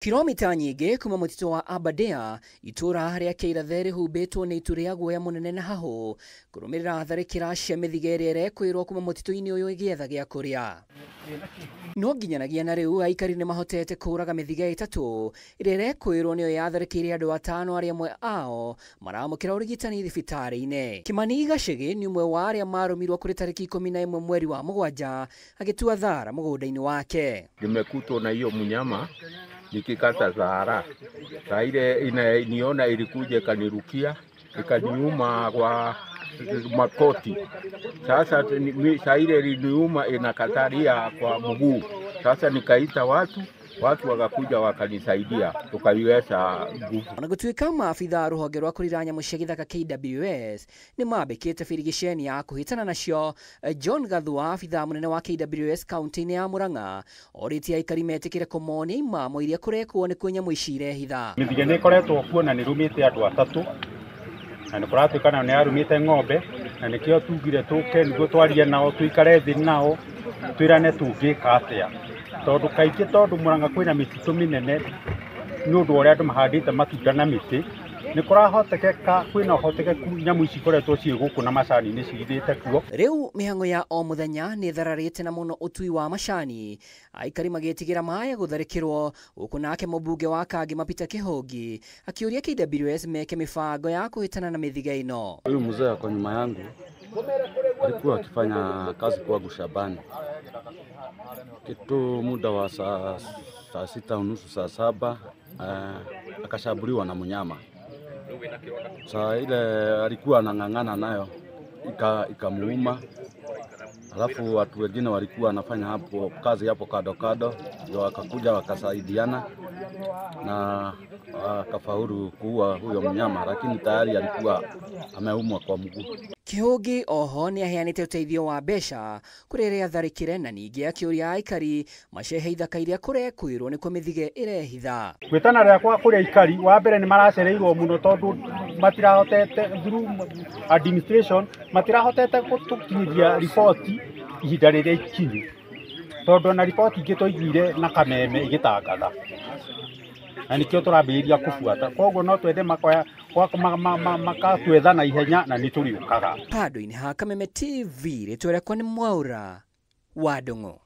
Kilomita nyingĩ kuma mũtitũ wa Aberdare, itũra rĩa Kĩirathe rĩhumbĩtwo nĩ itu rĩa guoya mũnene na hahũ kũrũmĩrĩra tharĩkĩra cia mĩthige ĩrĩa ĩrekwĩrwo kuma mũtitũ-inĩ ũyũ ĩgĩetha gĩa kũrĩa. No nginyanagia na rĩu aikari nĩ mahotete kũũraga mĩthige 3 ĩrĩa ĩrekwĩrwo nĩyo yatharĩkĩire andũ 5 arĩa amwe ao maramũkĩra ũrigitani thibitarĩ-inĩ. Kimani Gacĩgĩ nĩ ũmwe wa arĩa marũmirwo kũrĩ tarĩki 11 mweri wa 7 agĩtua thara mũgũnda-inĩ wake. Nimekutwa na hiyo mnyama nikikata thara, saa ile niona ilikuja ikanirukia ikaniuma kwa makoti. Sasa saa ile iliniuma inakataria kwa mguu. Sasa nikaita watu wakakuja wakanisaidia tukaiweza nguvu. Ona gũtuĩka maabitha a rũhonge rwa kũrira nyamũ cia gĩthaka KWS nĩ mambĩkĩte birigiceni ya kũhĩtana nacio, John Gathua, abitha mũnene wa KWS kaunti-inĩ ya Murang'a, orĩtie aikari metĩkĩre kũmonia imamo iria kũrekwo nĩkuo nyamũ ici irehitha. Mĩthige nĩ ĩkoretwo kuo na nĩ ĩrũmĩte andũ 3 na nĩ kũratuĩka nĩ yarũmĩte ng'ombe, na nĩkĩo tugire tũke nĩguo twarie nao, tũikare thĩ nao, twĩrane tũngĩka atĩa. Tondũ kaingĩ tondũ Murang'a kwĩna mĩtitũ mĩnene nĩ ũndũ wa ũrĩa andũ mahandĩte matunda na mĩtĩ, nĩ kũrahotekeka kwĩna ũhotekeku nyamũ ici ikoretwo ciĩ gũkũ na macani-inĩ cihithĩte kuo. Rĩu mĩhang'o ya o mũthenya nĩ ĩthararĩte na mũno ũtui wa macani, aikari magĩtigĩra maya gũtharĩkĩrwo, gũkũ nake mũmbunge wa Kangema Peter Kĩhũngi akĩũria KWS meke mĩbango ya kũhĩtana na mĩthige ĩno. Huyu mzee ako nyuma yangu alikuwa akifanya kazi kwangu shambani kitu muda wa saa 6:30 saa 7, akashambuliwa na mnyama. Saa ile alikuwa anang'ang'ana nayo ikamuuma. Alafu watu wengine walikuwa wanafanya hapo kazi hapo kado kado, ndio wakakuja wakasaidiana na akafaulu kuua huyo mnyama, lakini tayari alikuwa ameumwa kwa mguu. Kĩhũngi oho nĩ aheanĩte ũteithio wa mbeca kũrĩ arĩa atharĩkĩre na ningĩ akĩũria aikari macehe ithaka iria kũrekwĩrwo nĩkuo mĩthige ĩrehitha. Gwĩtana rĩakwa kũrĩ aikari, wa mbere nĩ maracereirwo mũno tondũ matirahotete through administration matirahotete gũtũkinyĩria riboti ihinda rĩrĩa ikinyu, tondũ ona riboti ingĩ twaiguire na kameme ĩgĩtangatha na nĩkĩo tũrambĩrĩria kũbuata. Koguo no twende makatwetha na ihenya na nĩ tũrĩũkaga. Handũ-inĩ ha Kameme TV, rĩtwa rĩakwa nĩ Mwaura wa Ndung'u.